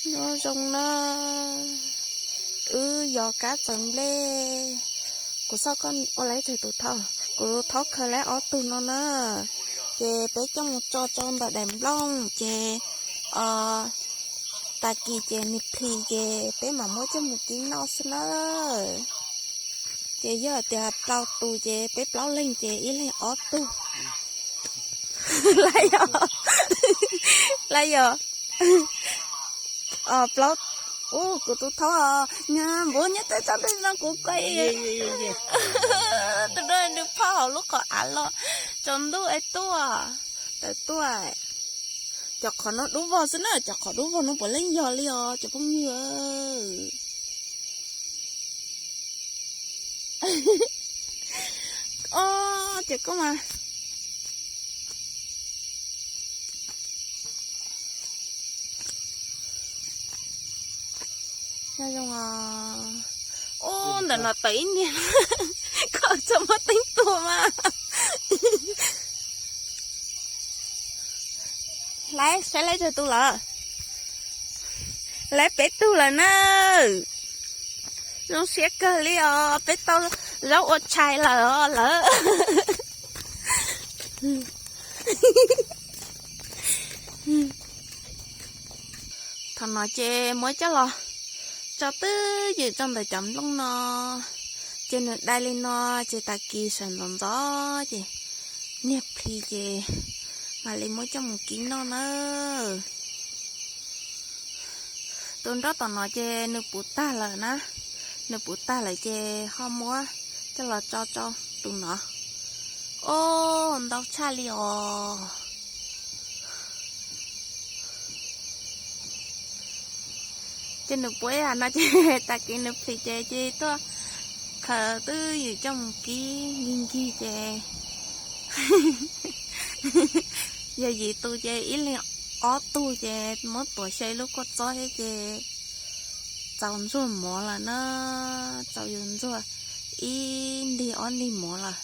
Nyob zoo na, wb yos kab txawv nplej. Kuv xoj koj ua laiv teg tus thau, kuv thaub khaws laiv ob tug no na. Ces peb coj mus tso rau ntawm daim nplooj ces tag kis ces nws plhis ces peb mam muab coj mus kib noj xwb na. Ces yog tias rau tus ces peb plaub leeg ces ib leeg ob tug. Lab yog, lab yog. Plaub, u, kuv tus thaub os, nyob npuv nyob teb tsaus ntuj no kuv kuj, tus dua nws phoj hauv lub qhov av los tsaus ntuj es tuaj, tawm tuaj. Cov qhov no dub vog xwb na, cov qhov dub vog no puav leej yog li os cov phooj ywg. Os, ces koj mas nyob zoo os. Ub, ntawm no tawm ib niag, koj txhob muab teeb tuag mas. Laiv saib laiv tsawg tus lawm. Laiv peb tug lawm na. Zoo siab kawg li os, peb tau zaub ua tshais lawm os lawv. Thaum no ces muab coj los tso twj ywm rau ntawm cov nplooj no, ces nws dai li no, ces tag kis sawv ntxov ntxov ces niag plhis ces mam li muab coj mus kib noj na. Tus nraub tom no ces nws puv tag lawm na, nws puv tag lawm ces ho muab coj los tso rau tus no. Os, ntau tshaj li os. Ces nws puv ib yam no ces tag kis nws plhis ces cia li tuaj khaws twj ywm coj mus kib nkig nkig ces yog yim tus ces ib leeg ob tug ces muab tuav xyaw ib lub kuaj txob thiab ces txaus ntxuag mov lawm na, txaus yus ntxuag ib ntig ob ntig mov lawm.